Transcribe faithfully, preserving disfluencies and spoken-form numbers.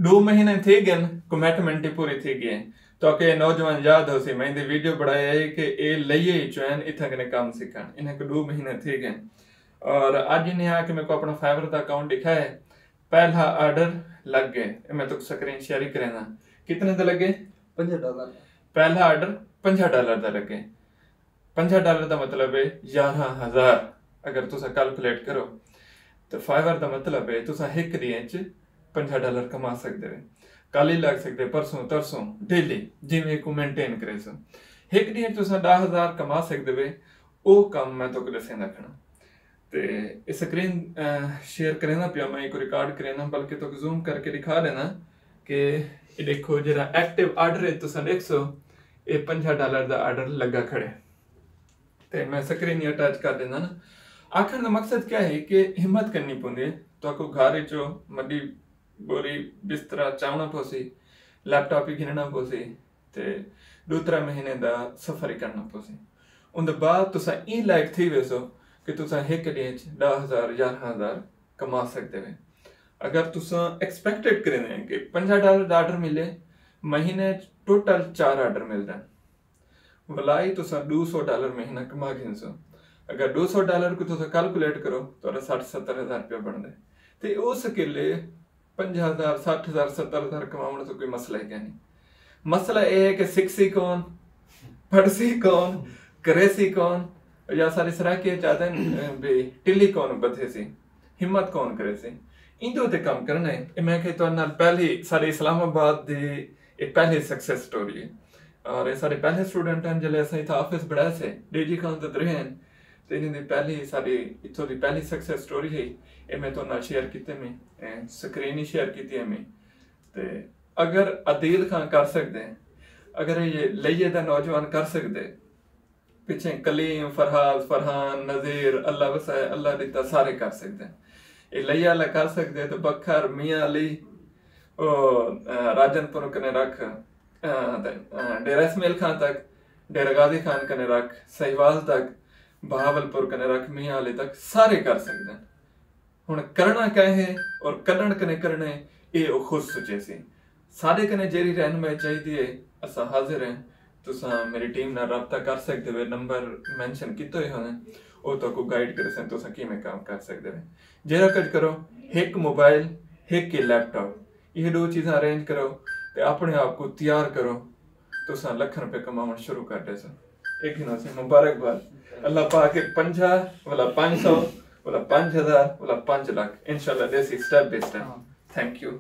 ݙو مہینے تھی ڳئن، کمٹمنٹ پوری تھی ڳئی ہے۔ تہاکوں اے نوجوان یاد ہوسی، میں ایندی ویڈیو بݨائی ہے کہ اے لئیے ہی چوئن اتھاں کنے کم سکھݨ۔ انہاں کوں ݙو مہینے تھی ڳئن۔ اور اڄ انہیں آ کہ میکوں اپݨا فائیور دا اکاؤنٹ ݙکھائے، پہلا آرڈر لڳ ڳئے۔ اے میں تہاکوں سکرین شیئر ہی کرینداں۔ کتنے دا لڳے؟ پنجاہ ڈالر۔ پہلا آرڈر پنجاہ ڈالر دا لڳے۔ پنجاہ ڈالر دا مطلب ہے یارہاں ہزار۔ اگر تساں کیلکولیٹ کرو تو فائیور دا مطلب ہے تساں ہک ݙینہہ اچ پنجاہ ڈالر کما سڳدے وے۔ کالی لڳ سڳدے، پرسوں ترسوں، ڈیلی، جیویں کوں مینٹین کریسو۔ ہک ݙینہہ اچ تساں ݙاہ ہزار کما سڳدے وے۔ او کم میں تہاکوں ݙسیندا کھڑاں۔ تے اے سکرین شیئر کریندا پیا، میں ایکوں ریکارڈ کریندا، بلکہ تہاکوں زوم کر کے ݙکھا ݙیندا کہ اے ݙیکھو، جیڑھا ایکٹیو آرڈر ہے تساں ݙیکھسو، اے پنجاہ ڈالر دا آرڈر لڳا کھڑے۔ تے میں سکرین ہی اٹیچ کر ݙیندا نا۔ آکھݨ دا مقصد کیا ہے کہ ہمت کرنی پوندی ہے۔ تہاکوں گھر وچوں مڈی، بوری، بسترا چاوݨا پوسی، لیپ ٹاپ ہی گھنݨا پوسی، تے ݙو ترے مہینے دا سفر ہی کرݨا پوسی۔ اوندے بعد تساں ایں لائق تھی ویسو کہ تساں ہک ݙینہہ اچ ݙاہ ہزار، یارہاں ہزار کما سڳدے وے۔ اگر تساں ایکسپیکٹڈ کریندے ہیں کہ پنجاہ ڈالر دا آرڈر ملے، مہینے اچ ٹوٹل چار آرڈر ملدن۔ ولائی تساں ݙو سو ڈالر مہینہ کما گھنسو۔ اگر ݙو سو ڈالر کوں تساں کیلکولیٹ کرو، تہاݙا سٹھ ستر ہزار روپیہ بݨدے۔ تے او سکیلے پنجاہ ہزار، سٹھ ہزار، ستر ہزار کماوݨ توں کوئی مسئلہ ہی کائنی۔ مسئلہ اے ہے کہ سکھسی کون، پڑھسی کون، کریسی کون، یا ساݙے سرائیکی اچ آہدن، اے، بھئی ٹلی کون ٻدھیسی، ہمت کون کریسی۔ ایندے اتے کم کرݨا ہے۔ اے میں کہ تہاݙے نال پہلی ساݙے اسلام آباد دی اے پہلی سکسیس سٹوری ہے۔ اور اے ساݙے پہلے اسٹوڈنٹ ہن، جلے اساں اتھاں آفس بݨائے سے، ڈی جی خان تے درے ہن، تے انہاں دی پہلی، ساݙی اتھوں دی پہلی سکسیس سٹوری ہے۔ اے میں تہاݙے نال شیئر کیتے میں، اے سکرین ہی شیئر کیتی ہے میں۔ تے اگر عدیل خان کر سڳدے، اگر اے لئیے دا نوجوان کر سڳدے، پچھیں کلیم، فرحاز، فرحان، نذیر، اللہ وسائے، اللہ ݙتا، سارے کر سڳدے۔ اے لئیے والا کر سڳدے تے بکھر، میاں علی، او، آ، راجن پور کنے رکھ، آ، تے، آ، ڈیرہ اسماعیل خان تک، ڈیرہ غازی خان کنے رکھ، سہیوال تک، بہاول پور کنے رکھ، میاں علی تک، سارے کر سڳدن۔ ہݨ کرݨا کیا ہے اور کݙݨ کنے کرݨے، اے او خود سوچیسی۔ ساݙے کنے جیڑھی رہنمائی چاہیدی ہے، اساں حاضر ہیں۔ تساں میری ٹیم نال رابطہ کر سڳدے وے، نمبر مینشن کیتے ہوئے ہوندن، او تہاکوں گائیڈ کریسن تساں کیویں کم کر سڳدے وے۔ جیڑھا کجھ کرو، ہک موبائل، ہک ہی لیپ ٹاپ، ایہ ݙو چیزاں ارینج کرو تے اپݨے آپ کوں تیار کرو، تساں لکھاں روپے کماوݨ شروع کر ݙیسو۔ اے گھنو سی مبارکباد۔ اللہ پاک ہک پنجاہ، ولا پنج سو، ولا پنج ہزار، ولا پنج لکھ انشاءاللہ ݙیسی، سٹیپ بائی سٹیپ۔ تھینک یو۔